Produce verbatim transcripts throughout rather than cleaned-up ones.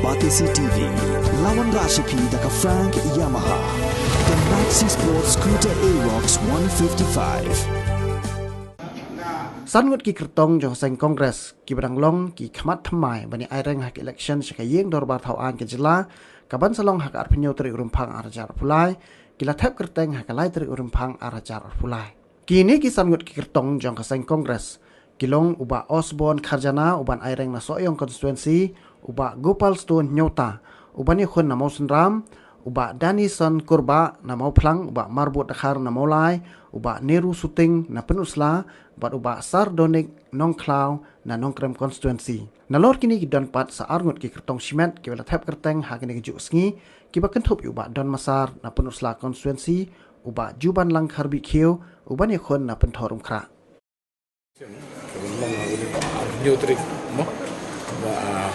Batesi T V, lawan Rashipi da ka Frank Yamaha. The Maxi Sports Scooter Aerox one fifty-five. San ngut ki kyrtong jong ka seng Congress kiba dang long ki khmat thymmai ban ïa aireng ha ka election sha ka ïing dorbar thaw aiñ ka jylla, kaban sa long ha ka arphew tarik u Rymphang ar hajar arphew lai, ki la thep kyrteng ha ka lai tarik u Rymphang ar hajar arphew lai. Kine ki san ngut ki kyrtong jong ka seng Congress ki long u Bah Osborne Kharjana uban aireng na Sohiong constituency, u Bah Gopal Stone Hynñiewta uban ïakhun na Mawsynram, u Bah Danison Kurbah na Mawphlang, u Bah Marbud Dkhar na Mawlai, u Bah Neru Suting na Pynursla, bad u Bah Sardonik Nongkhlaw na Nongkrem constituency. Nalor kine ki don pat sa ar ngut ki kyrtong shimet kiba la thep kyrteng ha kine ki juh sngi, kiba kynthup ïa u Bah Don Massar na Pynursla constituency, u Bah Jubanlang Kharbih Khiew uban ïakhun na Pynthorumkhrah. Kaba nyngkong ha kane ka arphew tarik mo, ba, ah,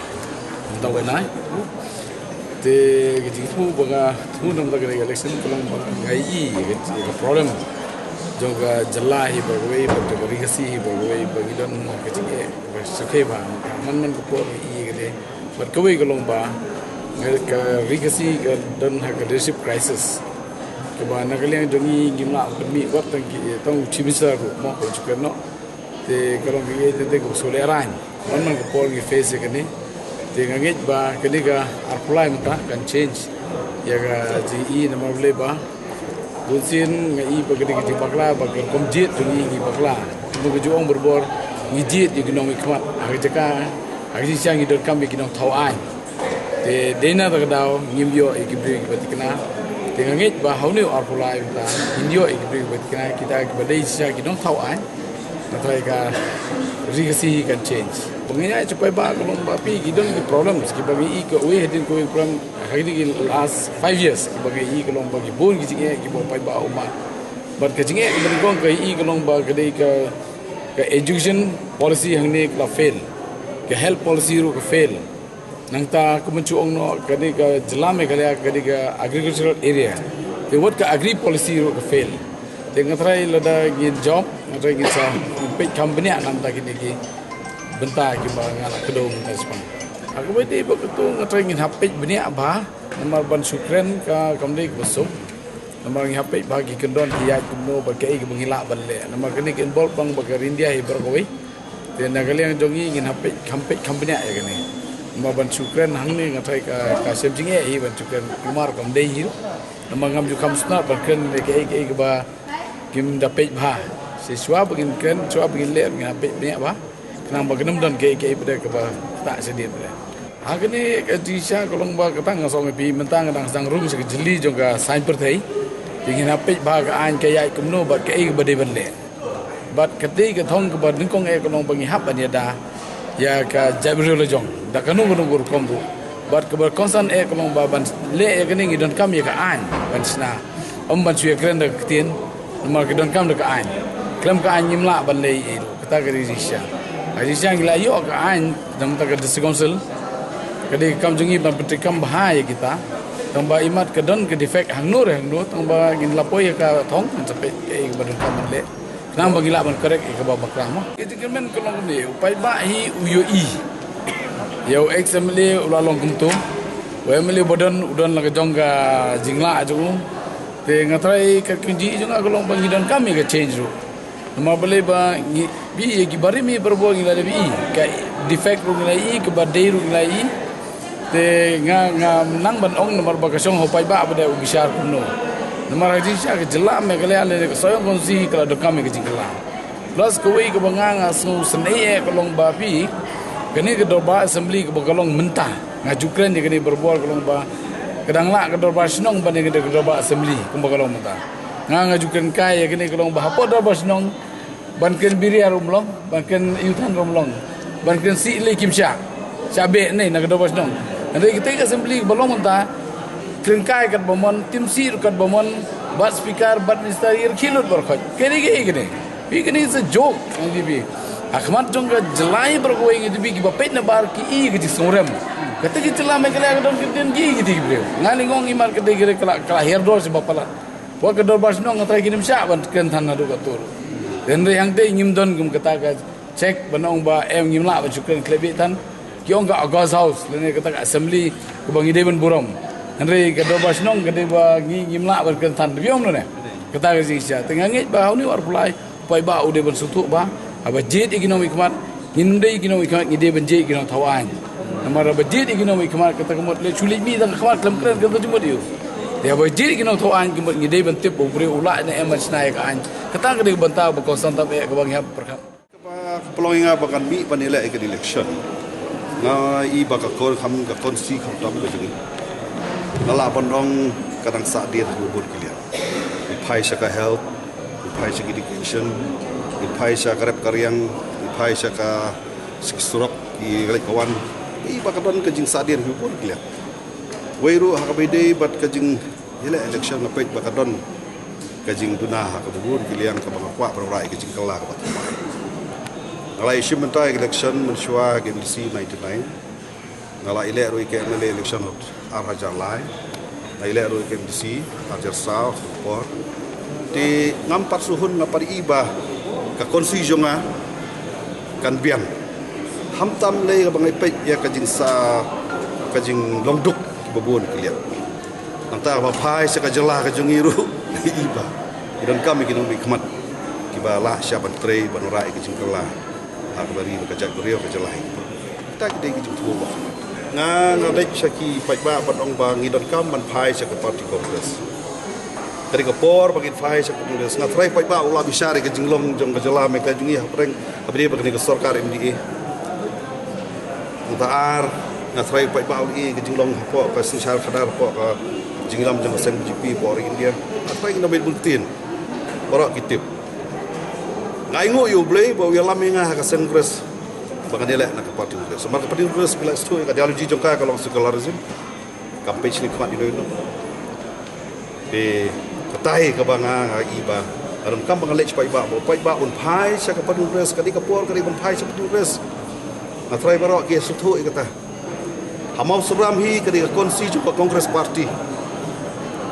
mynta u bnai. Te ka jingthmu ba nga thmu na ka bynta kane ka election ka long ba nga ïohi ka, ka problem jong ka jylla hi baroh kawei, bad jong ka Ri Khasi hi baroh kawei, ba ngi don ka jingeh ba syrkhei bha. Man man ka por ngi ïohi kane. Bad kawei ka long ba nga, ka Ri Khasi ka don ha ka leadership crisis. Kaba na ka liang jong ngi ngim lah ban mih wat tang ki, tang u Chief Minister ruh mo, ka jingkyrmen noh. Te ka long kane te, te ka shu lehraiñ. Man man ka por ngi face ïa kane. Te nga ngeit ba kane ka arphew lai mynta kan change ïa ka jingïohi namar balei ba bunsien nga ïohi ba kane ka jingbakla ba ka rukom jied jong ngi ngi bakla. Kumba ka ju ong barabor, ngi jied ïa ki nongmihkhmat ha ka jaka, ha ka jingshisha ngi donkam ïa ki nongthaw aiñ. Te dei na kata ka daw ngim ïoh ïa ki briew kiba thikna. Te nga ngeit ba ha une u arphew lai mynta ngin ïoh ïa ki briew kiba thikna, kita kiba dei shisha ki nongthaw aiñ. Nga tharai ka Ri Khasi hi kan change. Ba nga ïaid sha paidbah ka long ba phi, ki don ki problems kiba ngi ïohi kawei hadien kawei, problem ha kine ki last five years kiba ngi ïohi ka long ba ki bun ki jingeh kiba u paidbah u mad. Bad ka jingeh kaba nyngkong ka ïohi ka long ba ka dei ka, ka education policy hangne ka la fail. Ka health policy ruh ka fail. Nangta kumba shu ong noh, kane ka jylla Meghalaya kane ka agricultural area. Te wat ka agri policy ruh ka fail. Te nga tharai lada ngin jop, nga tharai ngin sa peit kham bniah na ka bynta kine ki bynta kiba nga la kdew mynta shaphang. Ha kaba ïadei bad kata nga tharai ngin hap peit bniah bha, namar ban shu kren ka kam dei kaba suk. Namar ngi hap peit bha ki kyndon ki ïaid kumno bad kaei kaba ngi lah ban leh. Namar kane ka involve tang bad ka Ri India hi baroh kawei. Te na ka liang jong ngi ngin hap peit kham, peit kham bniah ïa kane. Namar ban shu kren hangne nga tharai ka, ka shem jingeh hi ban shu kren kumar kam dei hi. Namar ngam ju kham sngewtynnat ban kren ïa kaei kaei kaba kim da peit bha. Shisha shuwa ba ngin kren, shuwa ba ngin leh, ngin hap peit bniah bha. Khnang ba kan ym don kaei kaei pat kaba ktah shadien pat. Ha kane ka jingshisha ka long ba kata nga ong ïa phi mynta nga dang sdang rung sha ka jylli jong ka saiñ pyrthei. Te ngin hap peit bha ka aiñ ka ïaid kumno bad kaei kaba dei ban leh. Bad kata ka thong kaba nyngkong eh ka long ba ngi hap ban ïada ïa ka jaitbynriew la jong da kano kano ka rukom ruh. Bad kaba kongsan eh ka long ba ban leh ïa kane ngi donkam ïa ka aiñ ban shna. Ym ban shu ïakren da ka ktien, namar ka donkam da ka aiñ. Khlem ka aiñ ngim lah ban leh ei ei ruh. Kata ka dei jingshisha. Ka jingshisha ngi la ïoh ka aiñ na ka bynta ka District Council. Ka dei ka kam jong ngi ban pyntreikam bha ïa kita. Tang ba imat ka don ka defect hangno re hangno, tang ba ngin la poi ïa ka thong, ngin sa peit kaei kaba donkam ban leh. Khnang ba ngi lah ban correct ïa kaba bakla mo. Ka jingkyrmen ka long kumne, u paidbah hi u ïohi ïa u ex M L A u la long kumto. U M L A ba don, u don la ka jong ka jinglah jong u. Te nga tharai ka kynjih jong nga ka long ba ngi donkam ïa ka change ruh. Namar balei ba ngi, phi ïa ki barim hi barabor ngi la dep ïohi, ka defect ruh ngi la ïohi, kaba dei ruh ngi la ïohi. Te nga, ngam nang ban ong namar ba ka shong ha u paidbah ba dei u bishar kumno. Namar ha ka jingshisha ka jylla Meghalaya lane ka Sohiong constituency ka la donkam ïa ka jingkylla. Plus kawei kaba nga, nga sngewsynei eh ka long ba phi, kane ka dorbar assembly kaba ka long mynta. Nga ju kren ïa kane barabor ka long ba ka dang lah ka dorbar shnong ban ïa kane ka dorbar assembly kumba ka long mynta. Nga, nga ju kren kai ïa kane ka long ba hapoh dorbar shnong ban kren biria ruh ym long, ban kren ïuthan ruh ym long, ban kren sih lei kim shah, shah beh ne na ka dorbar shnong. Hynrei kata ka assembly ba long mynta, kren kai katba mon, tim sih ruh katba mon, bad speaker, bad minister, ïa rkhie lut baroh khoit. Kane kaei kane? Phi, kane is a joke, ong ïa phi. Ha khmat jong ka jylla hi baroh kawei ngi tip, kiba peit na bar ki i ka jingsngewrem. Kata ka jylla Meghalaya ka don kyntien ki, ki tip ki briew. Nga lei nga ong imat kata ka la, ka la hiar dor sha ba palat. Wat ka dorbar shnong nga tharai kim shah ban kren than haduh kato. Hynrei hangtei ngim don kum kata ka check ban ong ba em, ngim lah ban shu kren khlem beh than. Ki ong ka August House lane kata ka assembly kaba ngi dei ban burom. Hynrei ka dorbar shnong ka dei ba ngi ngim lah ban kren than, dei ong ne. Kata ka jingshisha. Te nga ngeit ba ha une u ar phew lai u paidbah u dei ban sngewthuh ba haba jied ïa ki nongmihkhmat, ngim dei ki nongmihkhmat, ngi dei ban jied ïa ki nongthaw aiñ. Namar haba jied ïa ki nongmihkhmat, kata ka mut leit shu leit mih tang ka khmat khlem kren, kata jingmut ïa u. Te haba jied ïa ki nongthaw aiñ ka mut ngi dei ban tip ba u briew u lah ne em ban shna ïa ka aiñ. Kata ka dei ka bynta ba kongsan tam eh kaba ngi hap pyrkhat. Kaba ka pynlong ïa nga ba ngan mih ban ïaleh ïa ka election. Nga i ba ka kon kham ka konsti kham tam ka jong ngi. Nga lah ban ong ka dang sah dien ha bun ki liang. Ngi phai sha ka health, ngi phai sha ka education, ngi phai sha ka rep ka riang, ngi phai sha ka surok, ki leit ka wan. I ba ka don ka jingsah dien ha bun ki liang. Wei ruh ha kaba ïadei bad ka jing ïaleh election nga peit ba ka don ka jingduna ha kaba bun ki liang kaba nga kwah ban wanrah ïa ka jingkylla kaba thymmai. Nga la ïashim bynta ïa ka election mynshuwa ka M D C ninety-nine. Nga la ïaleh ruh ïa ka M L A election hynrei ar hajar lai. Nga ïaleh ruh ïa ka M D C ar hajar saw ha ka por. Te ngam pat shu hun, nga pat i ba ka konsti jong nga kan biang. Khamtam lei kaba ngi peit ïa ka jingsa, ka jinglong duk kiba bun ki liang. Nangta ba phai sha ka jylla ka jong ngi ruh i ba i donkam ïa ki nongmihkhmat kiba lah sha ban trei ban wanrah ïa ka jingkylla ha kaba ri bad ka jaitbynriew, ka jylla. Kita ki dei ki jingthmu ba nga, nga leit sha ki paidbah ban ong ba ngi donkam ban phai sha ka party Congress. Ka dei ka por ba ngin phai sha ka party Congress. Nga tharai paidbah u la bishar ïa ka jinglong jong ka jylla Meghalaya jong ngi hapdeng, hapdeng ba kane ka sorkar M D A. Nangta ar, nga tharai paidbah u la ïohi ka jinglong hapoh ka synshar khadar, hapoh ka jingïalam jong ka seng B J P hapoh ri India. Nga tharai ngi na beit bun ktien. Baroh ki tip. Nga ainguh ïa U Blei ba u ïalam ïa nga ha ka seng Congress ba ngan ïaleh na ka party Congress. Namar ka party Congress, phi la sngewthuh ïa ka ideology jong ka, ka long secularism. Kam peit sha khmat ino ino. Te katai kaba nga, nga i ba nga donkam ba ngan leit sha paidbah, ba paidbah un phai sha ka party Congress. Ka dei ka por ka dei ban phai sha ka party Congress. Nga tharai baroh ki sngewthuh ïa kata. Ha Mawsynram hi ka dei ka konsti jong ka Congress Party.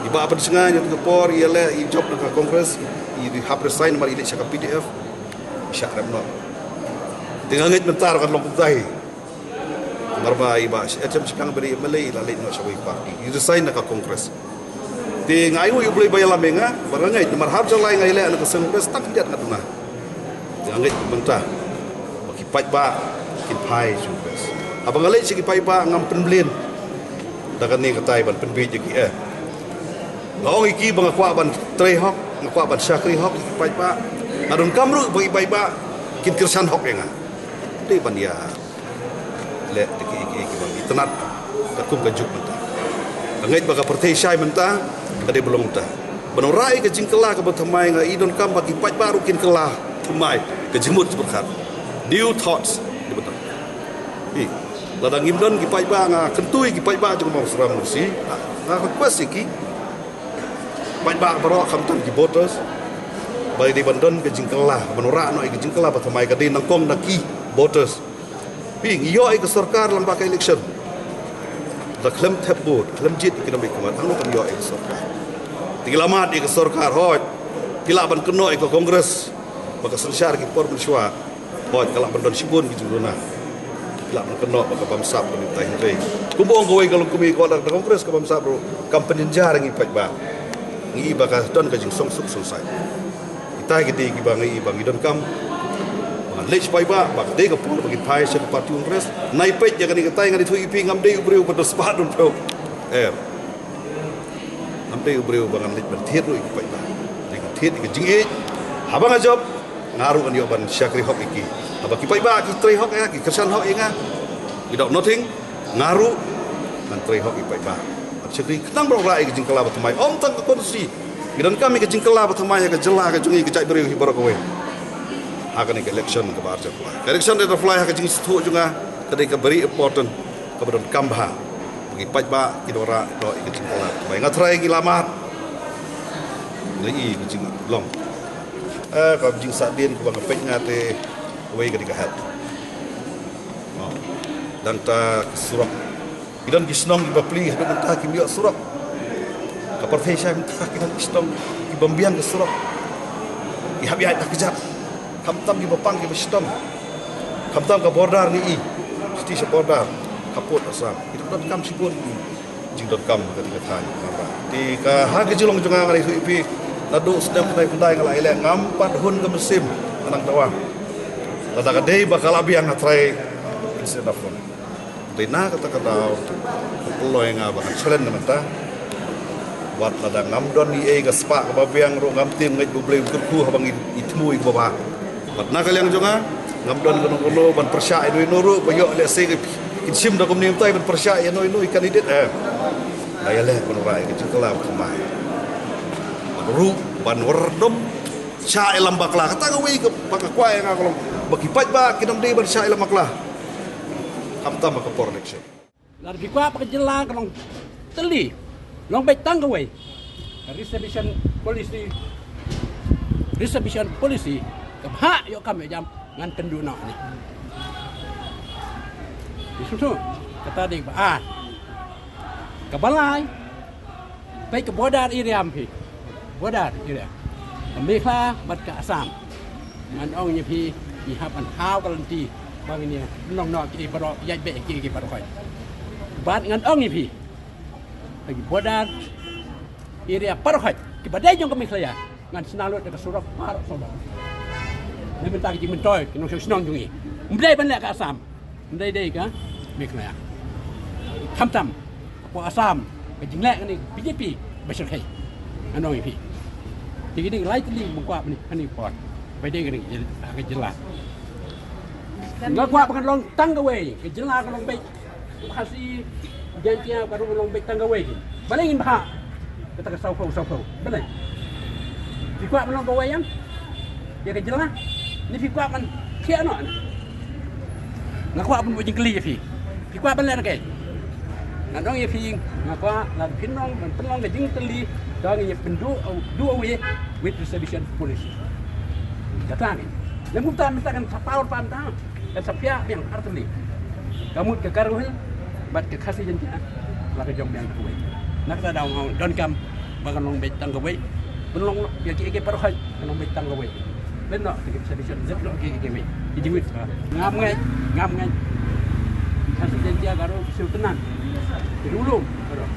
I Bah Pynshngaiñ ïa ka por ïaleh, i jop na ka Congress, i hap resign namar i leit sha ka P D F. I shah rem noh. Te nga ngeit mynta ruh kan long kumta hi. Namar ba i Bah H M Shangte ba dei M L A i la leit noh sha wei party, i resign na ka Congress. Te nga ainguh ïa U Blei ba ïalam ïa nga, ba nga ngeit namar ha ka jylla nga ïaleh na ka seng Congress tang khyndiat nga duna. Te nga ngeit mynta ba ki paidbah kin phai sha Congress. Haba nga leit sha ki paidbah ngam pynbeit da kane katai ban pynbeit ïa ki, eh. Nga ong ïa ki ba nga kwah ban trei hok, nga kwah ban shakri hok ïa ki paidbah. Nga donkam ruh ba ki paidbah kin kyrshan hok ïa nga. Dei ban ïa leh da kiei kiei kiba ngi itynnad katkum ka juk mynta. Nga ngeit ba ka pyrthei shai mynta ka dei ba long mynta. Ban wanrah ïa ka jingkylla kaba thymmai, nga i donkam ba ki paidbah ruh kin kylla thymmai ka jingmut jingpyrkhat. New thoughts. Dei ba don. Hi. Lada ngim don ki paidbah, nga kyntu ïa ki paidbah jong ka Mawsynram Constituency. Nga request ïa ki paidbah baroh, khamtam ki voters, ba dei ban don ka jingkylla, ban wanrah noh ïa ka jingkylla ba thymmai, ka dei nyngkong na ki voters. Phi, ngi ïoh ïa ka sorkar lyngba ka election. Da khlem thep vote, khlem jied ïa ki nongmihkhmat, hangno kan ïoh ïa ka sorkar? Te ki la mad ïa ka sorkar, hooid. Ki lah ban kynnoh ïa ka Congress ba ka synshar ki por mynshuwa. Hooid, ka lah ban don shibun ki jingduna. Ki lah ban kynnoh ba ka bamsap ka mynta, hynrei kumba ong kawei ka longkmie, ka ong da ka Congress ka bamsap ruh kam pynjynjar ïa ngi paidbah. Ngi i ba ka don ka jingshongsuk shongsaiñ. Kita ki dei kiba ngi i ba ngi donkam. Ba ngan leit sha paidbah ba ka dei ka por ba ngin phai sha ka party Congress. Nai peit ïa kane katai, ngan ïathuh ïa phi, ngam dei u briew ba don spah don phew. Eh. Ngam dei u briew ba ngan leit ban thied ruh ïa ki paidbah. Dei ngan thied ïa ka jingïeit. Haba nga jop, nga ruh ngan ïoh ban shakri hok ïa ki. Haba ki paidbah ki trei hok ïa nga, ki kyrshan hok ïa nga without nothing, nga ruh ngan trei hok ïa ki paidbah. Ban shakri khnang ba ngi wanrah ïa ka jingkylla ba thymmai. Ym tang ka constituency. Ngi donkam ïa ka jingkylla ba thymmai ha ka jylla ka jong ngi, ka jaitbynriew hi baroh kawei. Ha kane ka election kaba ar hajar lai. Ka election ar hajar lai ha ka jingsngewthuh jong nga ka dei ka very important, kaba donkam bha. Ba ki paidbah kin wanrah noh ïa ka jingkylla ba thymmai. Nga tharai ngi la mad. Ngi i ka jinglong. Eh, ka jingsahdien kaba nga peit nga te kawei ka dei ka health. Oh. Nangta ka surok. Ki don ki shnong kiba plie haduh mynta kim ïoh surok. Ka pyrthei shai mynta ki don ki shnong kiba ym biang ka surok. Ki hap ïaid da kjat. Khamtam kiba pang kiba shitom. Khamtam ka border ngi i. Sha border, ka pud Assam. Ki donkam shibun jingdonkam ka dei ka thaiñ. Te ka ha ka jinglong jong nga nga dei hu ipi. Naduh snem khyndai khyndai nga la ïaleh, ngam pat hun ka mynsiem. Nang dawa. Lada ka dei ba ka la biang nga trai. Instead of hun. Te na kata ka daw, ka pynlong ïa nga ba ngan challenge na mynta. Wat lada ngam don ei ei ka spah kaba biang ruh, ngam tim ngeit ba U Blei un kyrkhu haba ngi thmu ïa kaba bha. Bad na ka liang jong nga, ngam don kano kano ban pyrshah ïano ïano ruh, ba ïoh lehse kin shim da kumne mynta ban pyrshah ïano ïano i candidate, eh. Nga ïaleh ban wanrah ïa ka jingkylla ba thymmai. Bad ruh ban wanrah dom shah ïalam bakla, kata kawei kaba nga kwah ïa nga ka long ba ki paidbah kin ym dei ban shah ïalam bakla. Khamtam ha ka por election. Lada phi kwah ba ka jylla kan long tylli, long beit tang kawei, ka reservation policy, reservation policy ka bha ïoh kam ïoh jam, ngan kynduh noh ni. Ni shu shu, kata dei ba ah. Kaba lai, peit ka border area ma phi. Border area. Ka Meghalaya bad ka Assam. Ngan ong ïa phi, ngi hap ban thaw ka lynti ba ngin ïa pynlong noh kiei baroh, ïaid beit kiei kiei baroh. Bad ngan ong ïa phi, ha ki border area baroh kiba dei jong ka Meghalaya, ngan shna lut da ka surok baroh sawdong. Na bynta ka jingmyntoi ki nongshong shnong jong ngi. Ym dei ban leh ka Assam. Ym dei dei ka Meghalaya. Khamtam hapoh Assam ka jingleh kane B J P ba shyrkhei. Ngan ong ïa phi. Te ki dei lai tylli ba nga kwah ban ïa kane ka por. Ba dei kane ka jylla, ka jylla. Nga kwah ba kan long tang kawei, ka jylla kan long beit. Khasi, Jaiñtia, ka ruh long beit tang kawei. Balei ngin bha? Kata ka sawphew sawphew. Balei? Phi kwah ban long kawei ïa ïa ka jylla? Ni phi kwah ban thiah noh? Nga kwah ban buh jingkylli ïa phi. Phi kwah ban leh kaei? Nga ong ïa phi, nga kwah lada phin long, ban pynlong ka jingkylli, to ngin ïa pynduh, do away with reservation policy. Kata ni. Lem kumta mynta kan sa paw paw mynta. Kan sa phiah biang artylli. Ka mut ka Garo Hills bad ka Khasi Jaiñtia la ka jong biang kawei. Na kata daw nga ong donkam ba kan long beit tang kawei. Pynlong noh ïa kiei kiei baroh kan long beit tang kawei. Leit noh ki reservation, leit noh kiei kiei. Ki jingwit ba ngam ngeit, ngam ngeit. Khasi Jaiñtia, Garo, ki shu tynat. Ki dulum baroh.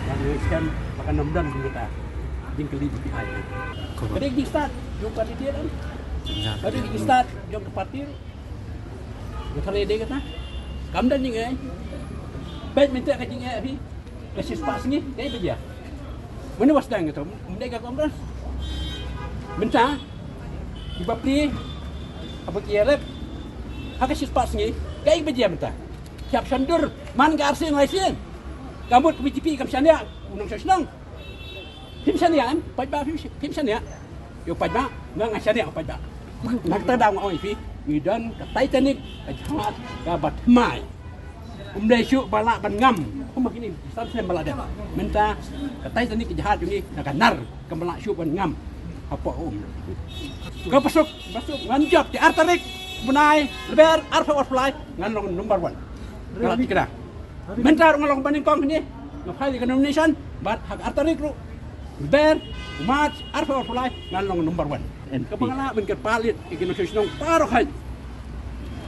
Ba ngeit skhem ba kan ym don ki kata jingkylli ba ki ai. Ka dei ka jingstad jong ka party, ka dei ka jingstad jong ka party. Nga tharai dei kata. Kam don jingeh. Peit mynta ka jingeh phi. Ka shispah sngi kaei ba jia? Mano ba sdang ïa kato? Ym dei ka Congress. Mynta ki bapli haba ki ïarep ha ka shispah sngi, kaei ba jia mynta? Ki hap shon dur man ka arsien laisien. Ka mut ka B J P kam shaniah u nongshong shnong. Phim shaniah em, paidbah phim, phim shaniah. Ïa u paidbah, nga nga shaniah u paidbah. Na kata daw nga ong ïa phi, ngi don ka Titanic, ka jahaj kaba thymmai. Ym dei shuh ba lah ban ngam. Kumba kine san snem ba la dep. Mynta ka Titanic, ka jahaj jong ngi, na ka nar, kam lah shuh ban ngam hapoh um. Ka ba suk, ba suk ngan jop, te ar tarik bnai Lber arphew arphew lai ngan long number one. Nga la tikna. Mynta ruh nga long ba nyngkong hangne, nga file ïa ka nomination bad ha ka ar tarik ruh Lber, March, arphew arphew lai ngan long number one. Kaba nga lah ban kyrpad ïa ki nongshong shnong baroh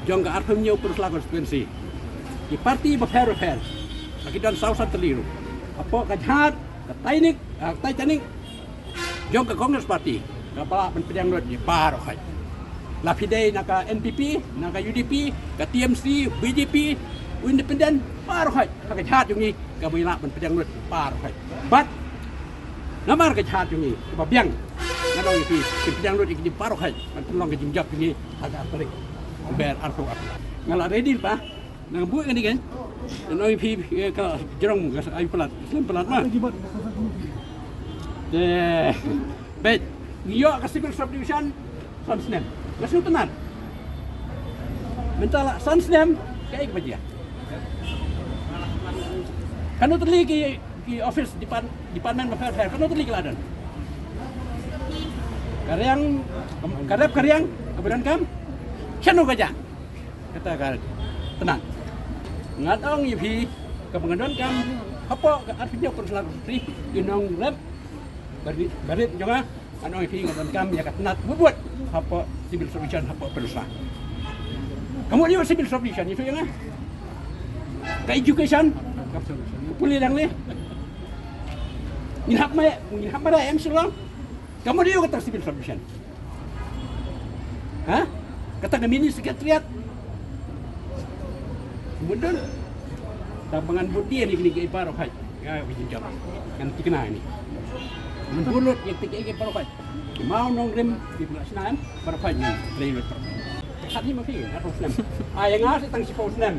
jong ka arphew hynñiew Pynursla constituency, ki party bapher bapher, ha ki don saw san tylli ruh, hapoh ka jahaj ka Titanic, ah, Titanic jong ka Congress Party, kaba lah ban pdiang lut ïa baroh. La phi dei na ka N P P, na ka U D P, ka T M C, B J P, u independent, baroh ha ka jahaj jong ngi, kaba ngi lah ban pdiang lut ïa baroh. Bad namar ka jahaj jong ngi kaba biang, nga ong ïa phi, kin pdiang lut ïa kine baroh ban pynlong ka jingjop jong ngi ha ka ar tarik Lber arphew arphew. Nga la ready ba Nang buh kane kan. Nang ïa phi, eh, ka jrong ka sa ai palat, slem palat ma. Te, bad ngi ïoh ka civil subdivision san snem. Ka shu tynat. Mynta la san snem, kaei kaba jia? Kano tylli ki, ki office depart-, department bapher bapher, kano tylli ki la don? Ka riang, ka rep ka riang kaba donkam, shano ka jah? Kata ka tnat. Nga ong ïa phi, kaba nga donkam hapoh ka arphew hynñiew constituency, ki nongrep barit, barit jong nga, nga ong ïa phi nga donkam ïa ka tnat bud bud hapoh civil subdivision hapoh Pynursla. Ka mut ïa u civil subdivision ïa tu ïa nga. Ka education. Pule dang le. Ngin hap ma, ngin hap ma da em Shillong. Ka mut ïa u kata civil subdivision. Ha? Kata ka mini secretariat. Mudun. Tang ba ngan bud ïa ni kini ki baroh hai. Nga wi jam. Ngan tikna ni. Ngan bulut ïa ki ki baroh hai. Mawng Nongrim ki pula snem baroh hai ni. Trei lut. Khat ni ma phi arphew snem. Ai nga sa tang shiphew snem.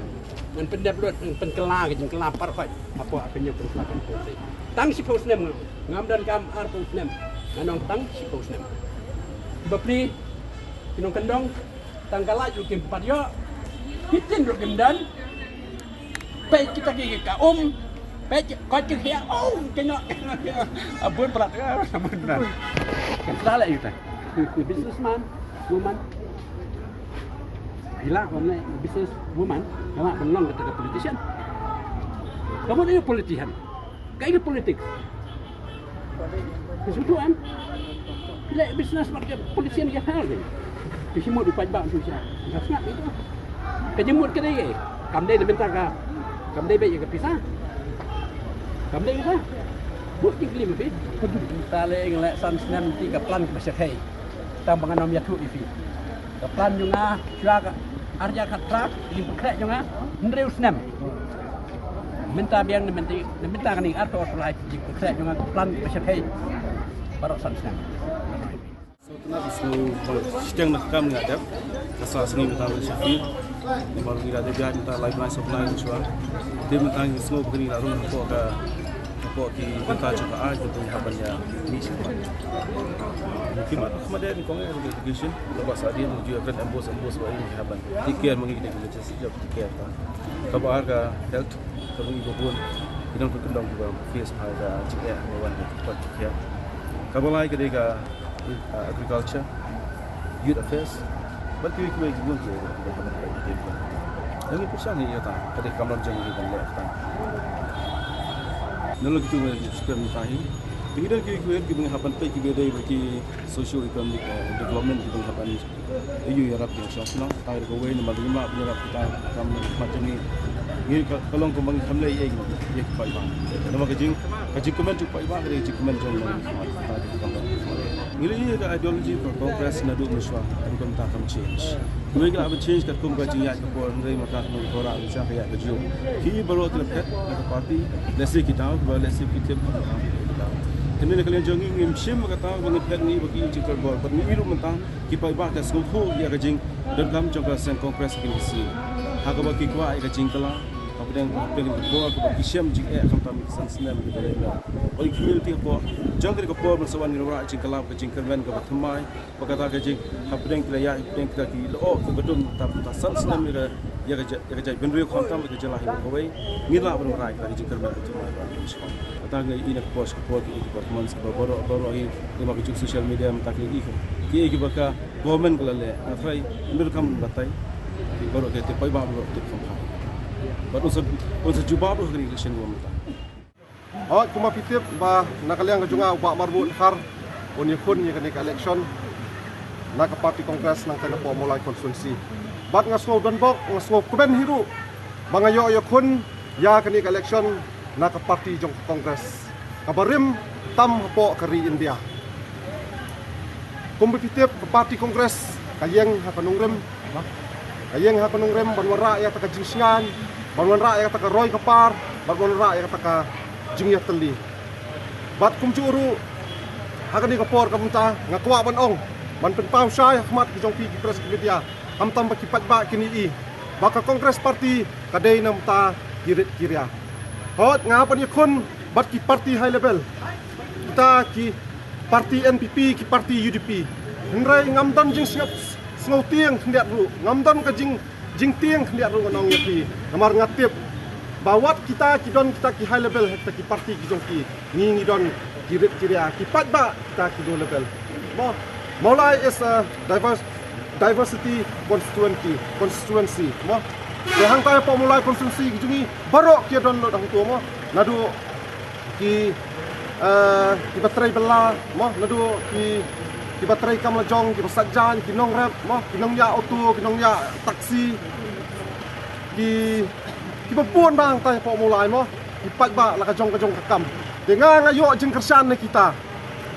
Ngan pyndep lut, ngan pynkylla ka jingkylla baroh hai. Hapoh ka jingpynkylla ka jingpynkylla. Tang shiphew snem nga. Ngam donkam arphew snem. Nga ong tang shiphew snem. Bapli ki nongkyndong. Tang ka lait ruh kim pat ïoh. Ki tin ruh kim don. Peit kita ki ka um. Peit ki kot ki hiang. Oh, kynnoh. Abun prat. Abun prat. Kan salah kita. Businessman, woman. Ila ko ne business woman, ka la ban long kata ka politician. Ka mut ïa u politician. Kaei ka politics? Ka shu tu em. Phi leh business bad ka politician ka hal dei. Phi shu mut u paidbah shu sha. Nga sngap ito. Ka jingmut ka dei, kam dei na bynta ka, kam dei beit ïa ka pisa. Kam dei ka pisa. Mut jingkylli ma phi. Ta leh, nga leh san snem, te ka plan kaba shyrkhei. Tang ba ngan ym ïathuh ïa phi. Ka plan jong nga shuwa ka ar hajar khatphra, ka jingpynkhreh jong nga hynriew snem. Mynta biang na mynta, na mynta kane arphew arphew lai, ka jingpynkhreh jong nga ka plan ba shyrkhei baroh san snem. So, tang ba shu shiteng na ka kam nga dep, ka sa sngi mynta ba shyrkhei. Namar ngi la dep ïaid mynta lai bnai saw bnai shuwa. Te mynta ngi sngew ba kane ngi la rung hapoh ka, hapoh ki bynta jong ka aiñ, te ngi hap ban ïa mih sha khmat. Ki mat, khmat dei nyngkong eh, education. Naba sa dien ngi ju ïa kren embos, embos ba ngi hap ban take care ma ngi, ki dei ki legislative take care ka. Kaba ar ka health, kaba ngi ba bun ki nongkyndong kiba face bha ka jingeh ba wan ka, ka, ka. Kaba lai ka dei ka uh, agriculture, youth affairs, bad kiwei kiwei ki bun ki, ki, ki, ki, ki, ki. Ngi pyrshang ïa kata, ka dei ka kam lam jong ngi ban leh kata. Nalor kitu ngi shu kren mynta hi. Te ngi don kiwei kiwei kiba ngi hap ban peit kiba dei ba ki socio economic, eh, development kiba ngi hap ban ïa ïarap ïa ka shnong. Kata ka dei kawei, namar ngim lah ban ïarap kita kam khmat jong ngi. Ngi ka, ka long kumba ngi kham leh ei ei ïa ki paidbah. Namar ka jing, ka jingkmen jong ki paidbah ka dei ka jingkmen jong ngi. Kata ka dei ka kam. Ngi la ïohi ka ideology ka Congress naduh mynshuwa, ka rukom ta kam change. Kawei ka lah ban change katkum ka jingïaid ka por, hynrei mynta ka nongkora ka jingïaid ka jong ki baroh ki la phet na ka party, lehse ki daw, lehse ki tip. Hynrei na ka liang jong ngi ngim shim kata ba ngi phet ngi ba ki jingkyrpad bor, bad ngi ruh mynta ki paidbah ka sngewthuh ïa ka jingdonkam jong ka seng Congress ha kine ki sngi. Ha kaba ki kwah ïa ka jingkylla hapdeng, hapdeng ka bor kaba ki shem jingeh khamtam ki san snem ki ba leit noh. Bad ki community hapoh jong kane ka por ban sa wan ngin wanrah jingkylla ka jingkyrmen kaba thymmai. Ba kata ka jing hapdeng ki la ïaid, hapdeng kita ki lyoh kiba dum ta, ta san snem ïa ka, ïa ka ja-, ïa ka jaitbynriew khamtam ïa ka jylla hi baroh kawei. Ngin lah ban wanrah ïa ka jingkyrmen ka jingkyrmen ka jingkyrmen. Kata ngi ïohi na ka por sha ka por ki, ki performance kiba baroh, baroh hi, lem bad ka juk social media mynta ki ïohi ki, ki, kiba ka government ka la leh. Nga tharai ym don kam batai. Ki baroh ki tip, paidbah baroh tip kham bha. Bad un sa, un sa jubab ruh ha kane ka election ba mynta. Hooid, kumba phi tip ba na ka liang ka jong nga u Bah Marbud Dkhar un ïakhun ïa kane ka election na ka party Congress nangta napoh Mawlai constituency. Bad nga sngew donbok, nga sngew kmen hi ruh ba nga ïoh ïakhun ïa kane ka election na ka party jong ka Congress kaba rim tam hapoh ka ri India. Kumba phi tip, ka party Congress ka ïeng ha ka nongrim, ka ïeng ha ka nongrim ban wanrah ïa kata ka jingshngaiñ, ban wanrah ïa kata ka roi ka par, ban wanrah ïa kata ka jingïatylli. Bad kumjuh ruh ha kane ka por ka mynta nga kwah ban ong, ban pynpaw shai ha khmat ki jong phi ki press ki media, khamtam ba ki paidbah kin ïohi ba ka Congress party ka dei na bynta ki rit ki ria. Hooid, nga hap ban ïakhun bad ki party high level, kita ki party N P P, ki party U D P. Hynrei ngam don jingsngewtieng khyndiat ruh, ngam don ka jing, jingtieng khyndiat ruh ngan ong ïa phi. Namar nga tip ba wat kita ki don kita ki high level ha kita ki party ki jong ki, ngi ngi don ki rit ki ria, ki paidbah kita ki low level. Mo, Mawlai is a diverse, diversity constituency, constituency, mo. Te hangta hapoh Mawlai constituency ki jong ngi baroh ki don lut hangto, mo. Naduh ki, eh, kiba trei bylla, mo, naduh ki, kiba trei kam lajong, kiba sait jaiñ, ki nongrep, mo, ki nongñiah auto, ki nongñiah taxi, Ki, kiba bun ba hangtai hapoh Mawlai mo, ki paidbah la ka jong ka jong ka kam. Te nga nga ïoh jingkyrshan na kita.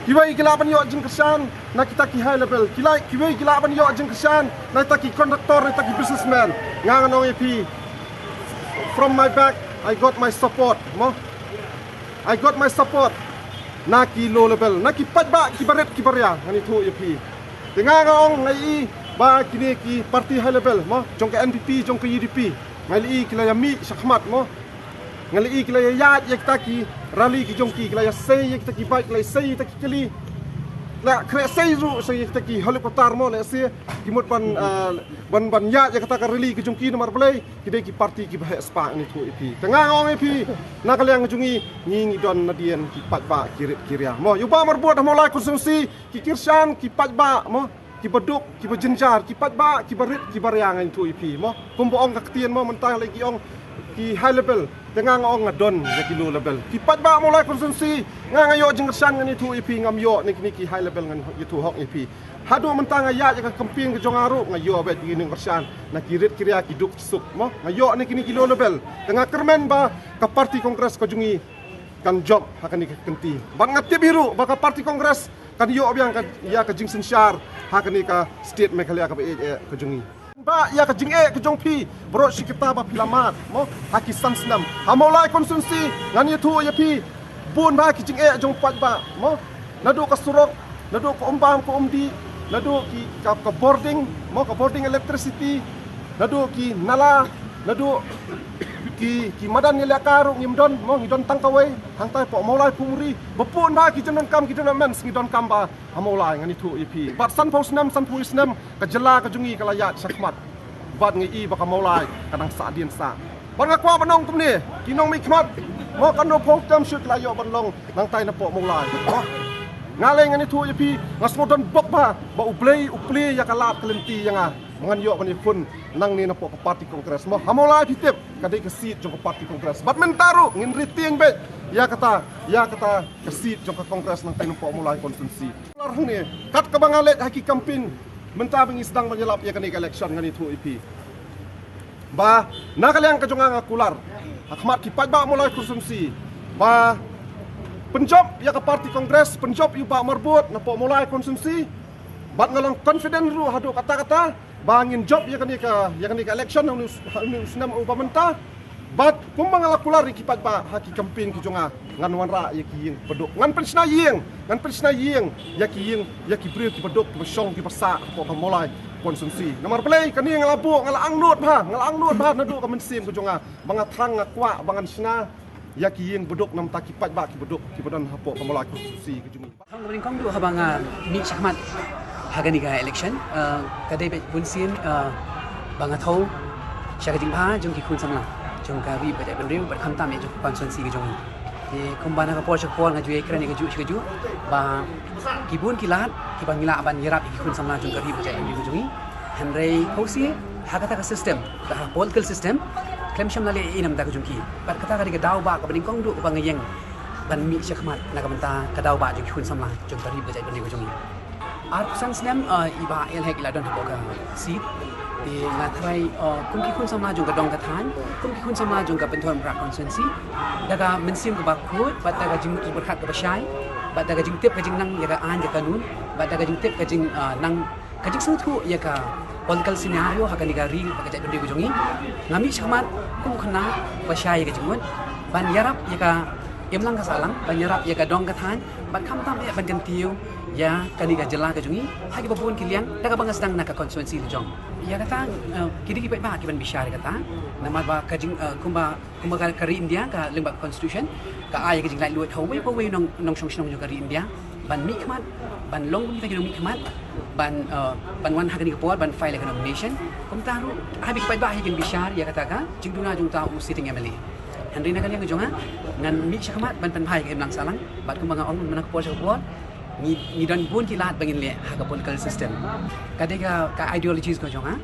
Kiwei ki lah ban ïoh jingkyrshan na kita ki high level. Ki lah, kiwei ki lah ban ïoh jingkyrshan na kita ki contractor, na kita ki businessman. Nga ngan ong ïa phi, from my back, I got my support mo. I got my support na ki low level, na ki paidbah kiba rit kiba ria, ngan ïathuh ïa phi. Te nga nga ong nga i ba kine ki party high level mo, jong ka N P P, jong ka U D P, nga i ki la ïa mih shakhmat mo. Nga i ki la ïa ïaid ïa kita ki rally ki jong ki, ki la ïa sei ïa kita ki bike, ki la ïa sei ïa kita ki kali. La khreh sei ruh sa ïa kita ki helicopter mo, la sei ki mut ban, ah, ban, ban ïaid ïa kita ka rally ki jong ki. Namar balei? Ki dei ki party kiba heh spah, ngan ïathuh ïa phi. Te nga nga ong ïa phi, na ka liang ka jong ngi, ngi ngi don nadien ki paidbah ki rit ki ria mo. Ïa u Bah Marbud ha Mawlai constituency, ki kyrshan ki paidbah mo, kiba duk, kiba jynjar, ki paidbah kiba rit kiba ria, ngan ïathuh ïa phi mo. Kumba ong ka ktien mo, mynta la ki ong ki high level. Te nga nga ong nga don ïa ki low level. Ki paidbah Mawlai constituency, nga nga ïoh jingkyrshan, ngan ïathuh ïa phi, ngam ïoh na kine ki high level, ngan ïathuh hok ïa phi. Haduh mynta nga ïaid ïa ka campaign ka jong nga ruh, nga ïoh beit ki jingkyrshan na ki rit ki ria, ki duk ki suk mo. Nga ïoh na kine ki low level. Te nga kyrmen ba ka party Congress ka jong ngi kan jop ha kane ka kynti. Bad nga tip hi ruh ba ka party Congress kan ïoh biang ka, ïa ka jingsynshar ha kane ka state Meghalaya kaba ïeit eh ka jong ngi. Ba ïa ka jingeh ka jong phi baroh shi katta ba phi la mad mo ha ki san snem ha Mawlai constituency, ngan ïathuh ïa phi, bun ba ki jingeh jong paidbah mo. Naduh ka surok, naduh ka umbam ka umdih, naduh ki ka, ka bording mo, ka bording electricity, naduh ki nala, naduh ki, ki madan ïalehkai ruh ngim don mo, ngi don tang kawei. Hangtai hapoh Mawlai Phungri, ba bun ba ki jingdonkam, ki developments ngi donkam ba ha Mawlai, ngan ïathuh ïa phi. Bad sanphew snem, sanphew snem ka jylla ka jong ngi ka la ïaid shakhmat. Bad nga i ba ka Mawlai ka dang sah dien sah. Bad nga kwah ban ong kumne, ki nongmihkhmat mo, katno phew term shuh ki la ïoh ban long nangtai napoh Mawlai mo. Nga lei ngan ïathuh ïa phi, nga sngewdon bok ba, ba U Blei u plie ïa ka lad ka lynti ïa nga ba ngan ïoh ban ïakhun nangne napoh ka party Congress mo. Ha Mawlai phi tip, ka dei ka seat jong ka party Congress. Bad mynta ruh ngin retieng beit ïa kata, ïa kata ka seat jong ka Congress nangtai napoh Mawlai constituency. Kular hangne, kat kaba nga leit ha ki campaign mynta ba ngi sdang ban ïalap ïa kane ka election, ngan ïathuh ïa phi ba na ka liang ka jong nga nga kular ha khmat ki paidbah Mawlai constituency ba pynjop ïa ka party Congress, pynjop ïa u Bah Marbud napoh Mawlai constituency. Bad nga long confident ruh haduh katta katta ba ngin jop ïa kane ka, ïa kane ka election ha une u, ha une u snem uba mynta. Bad kumba nga la kular ïa ki paidbah ha ki campaign ki jong nga, ngan wanrah ïa ki ïing kiba duk, ngan pynshna ïing, ngan pynshna ïing ïa ki ïing, ïa ki briew kiba duk, kiba shong, kiba sah hapoh ka Mawlai constituency. Namar balei? Kane nga la buh, nga la angnud bha, nga la angnud bha naduh ka mynsiem ka jong nga ba nga thrang, nga kwah ba ngan shna ïa ki ïing ba duk na ka bynta ki paidbah kiba duk kiba don hapoh ka Mawlai constituency ka jong ngi. Haba nga nyngkong duh haba nga mih shakhmat ha kane ka election, eh, ka dei beit bunsien, eh, ba nga thew sha ka jingbha jong ki khun samla jong ka ri ba jaitbynriew bad khamtam ïa jong ka constituency ka jong ngi. Te kumba na ka por sha ka por nga ju ïakren ïa kajuh sha kajuh ba ki bun ki lad kiba ngi lah ban ïarap ïa ki khun samla jong ka ri ba jaitbynriew ka jong ngi. Hynrei khublei ha kata ka system, ka political system, khlem shym la leh ei ei na ka bynta ka jong ki. Bad kata ka dei ka daw ba kaba nyngkong duh kaba nga ïeng ban mih shakhmat na ka bynta ka daw ba jong ki khun samla jong ka ri ba jaitbynriew ka jong ngi. Arphew san snem, eh, i Bah A L Hek i la don hapoh ka seat. Te nga tharai, eh, kum ki khun samla jong ka dong ka thaiñ, kum ki khun samla jong ka Pynthorumkhrah constituency, da ka mynsiem kaba khuid bad da ka jingmut jingpyrkhat kaba shai bad da ka jingtip ka jingnang ïa ka aiñ ka kanun bad da ka jingtip ka jing, eh, nang ka jingsngewthuh ïa ka political scenario ha kane ka ri bad ka jaitbynriew ka jong ngi, nga mih shakhmat kum u khynnah ba shai ïa ka jingmut ban ïarap ïa ka imlang ka sahlang, ban ïarap ïa ka dong ka thaiñ bad khamtam eh ban kyntiew ïa kane ka jylla ka jong ngi ha kiba bun ki liang, da kaba nga sdang na ka constituency la jong. Ïa kata, eh, ki dei ki paidbah kiban bishar ïa kata. Namar ba ka jing, eh, kumba Kumba ka, ka ri India, ka lyngba ka constitution, ka ai ka jinglaitluid ha uwei pa uwei u nong, nongshong shnong jong ka ri India ban mihkhmat, ban long kum kita ki nongmihkhmat, ban, eh, ban wan ha kane ka por ban file ïa ka nomination. Kumta ruh ha kiba paidbah hi kin bishar ïa kata ka jingduna jong uta u sitting M L A. Hynrei na ka liang ka jong nga, ngan mih shakhmat ban pynbha ïa ka imlang sahlang bad kumba nga ong, mynta ka por sha ka por ngi, ngi don bun ki lad ba ngin leh ha ka political system. Ka dei ka, ka ideologies ka jong nga.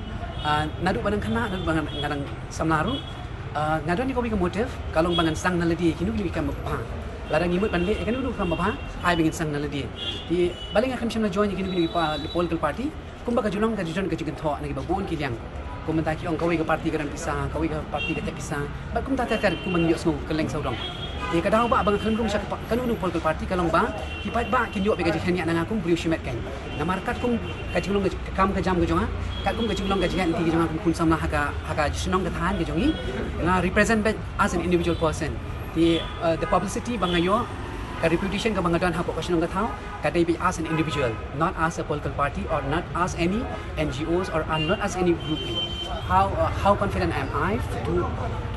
Ah, naduh ba nga dang khynnah, naduh ba nga, nga dang samla ruh, ah, nga don ïa kawei ka motive, ka long ba ngan sdang na lade ïa kino kino ki kam ba bha. Lada ngi mut ban leh ïa kano kano ka kam ba bha, ai ba ngin sdang na lade. Te balei nga khlem shym la join ïa kino kino ki pa, political party, kumba ka ju long ka ju don ka jingkynthoh na kiba bun ki liang. Kumta ki ong kawei ka party ka don pisa, kawei ka party ka teh pisa. Bad kumta ter ter kumba ngi ïohsngew kylleng sawdong. Te ka daw ba ba nga khlem rung sha ka pa-, kano kano political party ka long ba ki paidbah kin ïoh bad ka jingkheiñ ïa nga kum briew shimet kein. Namar katkum ka jinglong ka kam ka jam ka jong nga, katkum ka jinglong ka jingïaid lynti ka jong nga kum khun samla ha ka, ha ka shnong ka thaiñ ka jong ngi, nga represent bad as an individual person. Te, uh, the publicity ba nga ïoh, ka reputation kaba nga don hapoh ka shnong ka thaw, ka dei beit as an individual, not as a political party or not as any N G Os or, uh, not as any group. How, uh, how confident am I to,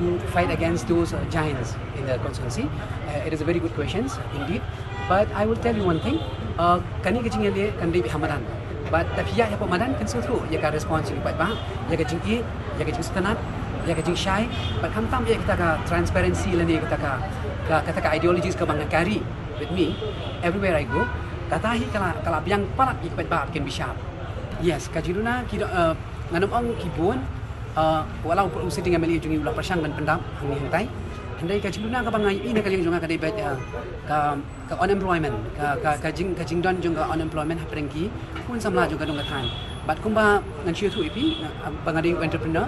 to fight against those, uh, giants in the constituency? Uh, it is a very good question indeed. But I will tell you one thing. Uh, kane ka jingïaleh kan dei beit ha madan. But da phi ïaid hapoh madan kan sngewthuh ïa ka response jong ki paidbah, ïa ka jingïeit, ïa ka jingsngewtynnat, ïa ka jingshai. But khamtam ïa kata ka transparency lane kata ka, ka, kata ka ideologies kaba nga carry with me everywhere I go. Kata hi ka la, ka la biang palat ïa ki paidbah kin bishar. Yes, ka jingduna ki do, uh, ngan ym ong ki bun, uh, wat la u sitting M L A jong ngi u la pyrshang ban pyndap hangne hangtai. Hynrei ka jingduna kaba nga ïohi na ka liang jong nga ka dei beit, uh, ka, ka unemployment, ka, ka, ka jing, ka jingdon jong ka unemployment hapdeng ki khun samla jong ka dong ka thaiñ. Bad kumba ngan shu ïathuh ïa phi, uh, ba nga dei u entrepreneur,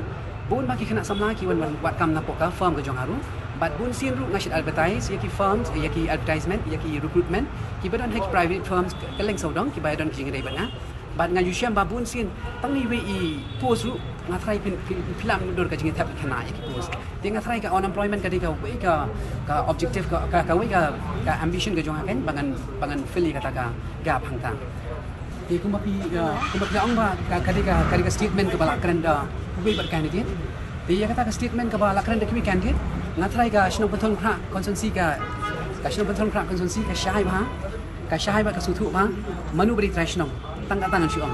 bun ba ki khynnah samla ki wan, wan wad kam napoh ka firm ka jong nga ruh. Bad bun sien ruh nga shu advertise ïa ki firms, ïa ki advertisement, ïa ki recruitment kiba don ha ki private firms kylleng sawdong kiba don ki jingïadei bad nga. Bad nga ju shem ba bun sien tang iwei i post ruh nga tharai phin, phin, phin lah mutdur ka jingïathep khynnah ïa ki post. Te nga tharai ka unemployment ka dei kawei ka, ka objective ka, ka, kawei ka, ka ambition ka jong nga kein ba ngan, ba ngan fill ïa kata ka gap hangta. Te kumba phi, uh, kumba phi ong ba ka, ka dei ka, ka dei ka statement kaba la kren da uwei bad candidate. Te ïa kata ka statement kaba la kren da kiwei candidate, nga tharai ka shnong Pynthorumkhrah constituency ka, ka shnong Pynthorumkhrah constituency ka shai bha, ka shai bha, ka sngewthuh bha mano ba dei trai shnong. Tang kata ngan shu ong.